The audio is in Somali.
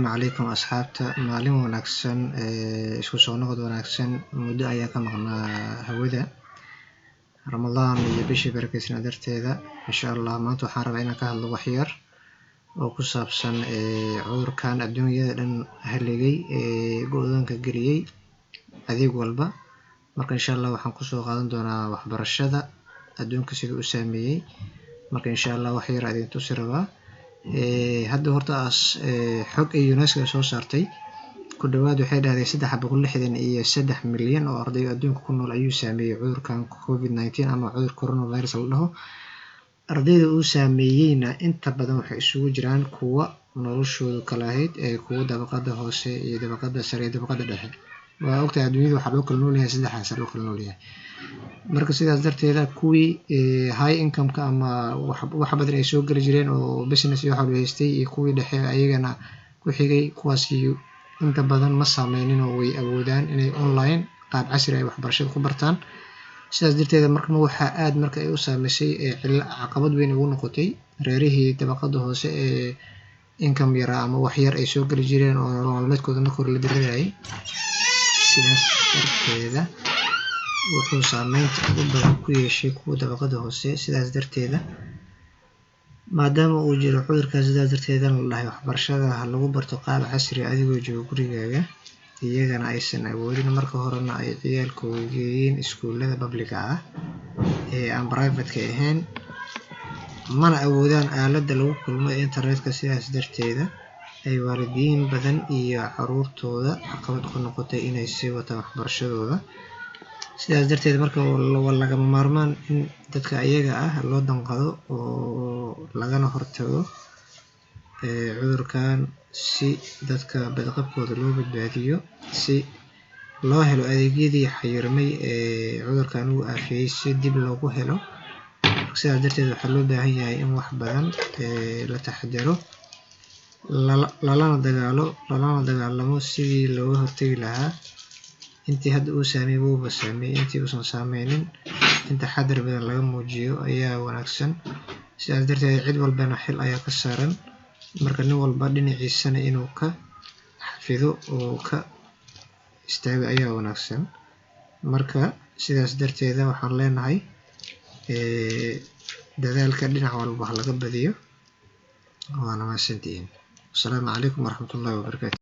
Calaykum asxaabta, maalin wanaagsan, isku soo noqod wanaagsan. Muddo ayaa ka maqnaa hawada, Ramadaan iyo bishii barakeysnaa darteeda. Insha Allah maanta waxaan rabaa inaan ka hadlo wax yar oo ku saabsan cudurkan adduunyada dhan haligay ee go'doonka geliyey adeeg walba. Marka insha Allah waxaan kusoo qaadan doonaa waxbarashada adduunka siduu u saameeyey. Marka insha Allah wax yar idin tusi rabaa. Hadda horta as xog ay UNESCO soo saartay, ku dhawaad waxay dhahdeen 363 milyan oo arday adduunka ku nool ayuu saameeyey cudurkan COVID-19 ama cudur coronavirus la dhaho. Ardayda uu saameeyeyna inta badan waxay isugu jiraan kuwa noloshoodu kala ahayd ee kuwa dabaqada hoose iyo dabaqada sare iyo dabaqada dhexe. Waa ogtahay, adduunyada waxaa loo kala noolyahay saddexdaas loo kala noolyahay. Marka sidaas darteeda kuwii high income-ka ama wax badan ay soo geli jireen oo business iyo waxa haystay iyo kuwii dhexe ayagana ku xigay, kuwaasi inta badan ma saameynin oo way awoodaan inay online qaab casri ay waxbarashada ku bartaan. Sidaas darteeda marka waxaa aad marka ay u saameysay ee caqabad weyn ugu noqotay reerihii dabaqada hoose ee income yaraa ama wax yar ay soo geli jireen oo nolol maalmeedkooda marka hore la dareerayay. Sidaas darteeda wuxuu saameynta ugu badan ku yeeshay kuwa dabaqada hoose. Sidaas darteeda, maadaama uu jiro cudurkaas, sidaas darteedana la dhahay waxbarashada ha lagu barto qaab casri adigoo joogo gurigaaga, iyagana aysan awoodin, marka horena ay ciyaalkooda geeyeen iskuulada public-ga ah ee aan private-ka ahayn, mana awoodaan aaladda lagu kulmo ee internetka. Sidaas darteeda ay waalidiin badan iyo caruurtooda caqabad ku noqotay inay sii wataan waxbarashadooda. Sidaas darteed marka waa lagama maarmaan in dadka ayaga ah loo danqado oo lagana hortago cudurkan, si dadka badqabkooda loo badbaadiyo, si loo helo adeegyadii xayirmay ee cudurkan uu aafeeyey si dib loogu helo. Sidaas darteed waxaa loo baahan yahay in wax badan la taxadaro, lalana dagaalamo sidii looga hortagi lahaa. Intii hadda uu saameeyey wuuba saameeyey, intii uusan saameynin in taxadar badan laga muujiyo ayaa wanaagsan. Sidaas darteed cid walbana xil ayaa ka saaran. Marka nin walba dhinaciisana inuu ka xafido oo ka istaago ayaa wanaagsan. Marka sidaas darteeda waxaan leenahay dadaalka dhinac walba ha laga badiyo. Waana mahadsantihiin. Asalaamu calaykum waraxmatullaahi wabarakaatu.